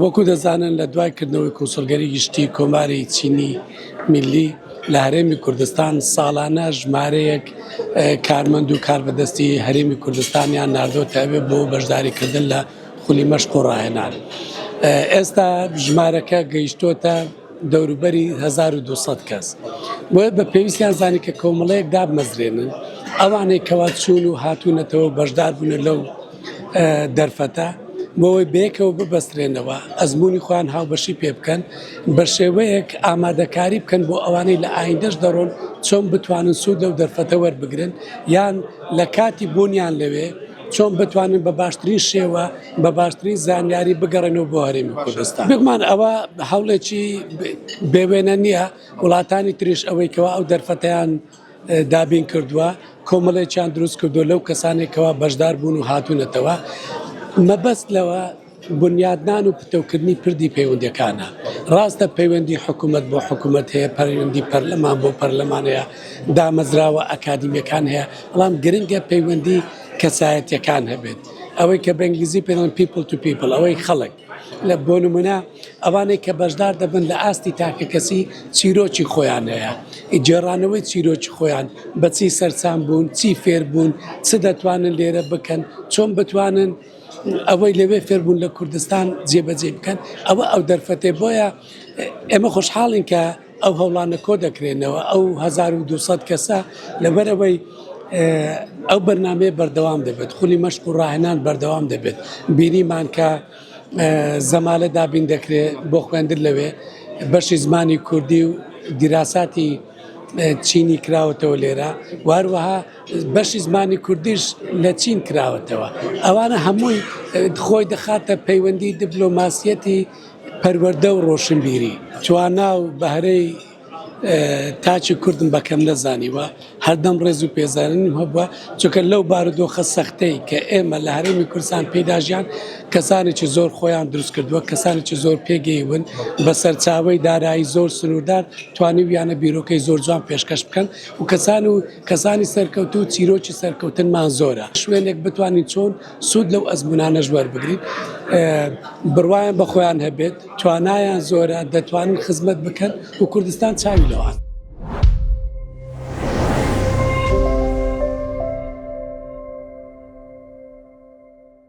وەکو دەزانن لە دوای کردنەوەی کونسوڵگەری گشتی کۆماری چینی میللی لە هەرێمی کوردستان ساڵانە ژمارەیەک کارمەند و کاربەدەستی هەرێمی کوردستانیان ناردۆتە ئەوێ بۆ بەشداریکردن لە خولی مەشق و ڕاهێنان. ئێستا ژمارەکە گەیشتۆتە دەوروبەری 1200 کەس. بۆیە بە پێویستیان زانی کە کۆمەڵەیەک دابمەزرێنن ئەوانەی کەوا چوون و هاتوونەتەوە بەشدار بوونە لەو دەرفەتە بۆ ئەوەی بەیەکەوە ببەسترێنەوە ئەزموونی خۆیان هاوبەشی پێ بکەن بە شێوەیەک ئامادەکاری بکەن بۆ ئەوانەی لە ئایندەش دەڕۆن چۆن بتوانن سوود لەو دەرفەتە وەربگرن یان لە کاتی بوونیان لەوێ چۆن بتوانن بە باشترین شێوە بە باشترین زانیاری بگەڕێنەوە بۆ هەرێمی کوردستان. بێگومان ئەوە هەوڵێکی بێوێنە نییە، وڵاتانی تریش ئەوەی کەوا ئەو دەرفەتەیان دابین کردووە، کۆمەڵێکیان دروست کردووە لەو کەسانێک کەوا بەشدار بوون و هاتوونەتەوە. مەبەست لەوە بنیادنان و پتەوکردنی پردی پەیوەندیەکانە. ڕاستە پەیوەندی حکوومەت بۆ حکوومەت هەیە، پەیوەندی پەرلەمان بۆ پەرلەمان هەیە، دامەزراوە ئەکادیمیەکان هەیە، بەڵام گرنگە پەیوەندی کەسایەتیەکان هەبێت. ئەوەی کە بە ئینگلیزی پێ دەڵێن people to people، ئەوەی خەڵک لە بۆ نمونە ئەوانەی کە بەشدار دەبن لە ئاستی تاکەکەسی چیرۆکی خۆیان هەیە، گێڕانەوەی چیرۆکی خۆیان، بە چی سەرسام بوون، چی فێر بوون، چ دەتوانن لێرە بکەن، چۆن بتوانن ئەوەی لەوێ فێربوون لە کوردستان جێبەجێ بکەن، ئەوە ئەو دەرفەتێ بۆیە ئێمە خۆشحاڵین کە ئەو هەوڵانە کۆ دەکرێنەوە ئەو 1200 کەسە لەبەرئەوەی ئەو بەرنامەیە بەردەوام دەبێت خولی مەشق و ڕاهێنان بەردەوام دەبێت بینیمان کە زەمالە دابین دەکرێت بۆ خوێندن لەوێ بەشی زمانی کوردی و دیراساتی چینی کراوەتەوە لێرە و هەروەها بەشی زمانی کوردیش لە چین کراوەتەوە ئەوانە هەمووی خۆی دەخاتە پەیوەندی دیبلۆماسیەتی پەروەردە و ڕۆشنبیری توانا و بەهرەی تاکی کوردم بەکەم نەزانیوە هەردەم ڕێز و پێزانینم هەبووە چونکە لەو بارودۆخە سەختەی کە ئێمە لە هەرێمی کوردستان پێیدا ژیان کەسانێکی زۆر خۆیان دروست کردووە کەسانێکی زۆر پێگەیون بە سەرچاوەی دارایی زۆر سنووردار توانیویانە بیرۆکەی زۆر جوان پێشکەش بکەن و کەسان و کەسانی سەرکەوتوو و چیرۆکی سەرکەوتنمان زۆرە شوێنێک بتوانین چۆن سوود لەو ئەزموونانەش وەربگرین بڕوایان بە خۆیان هەبێت توانایان زۆرە دەتوانن خزمەت بکەن و کوردستان چاوی لەوان.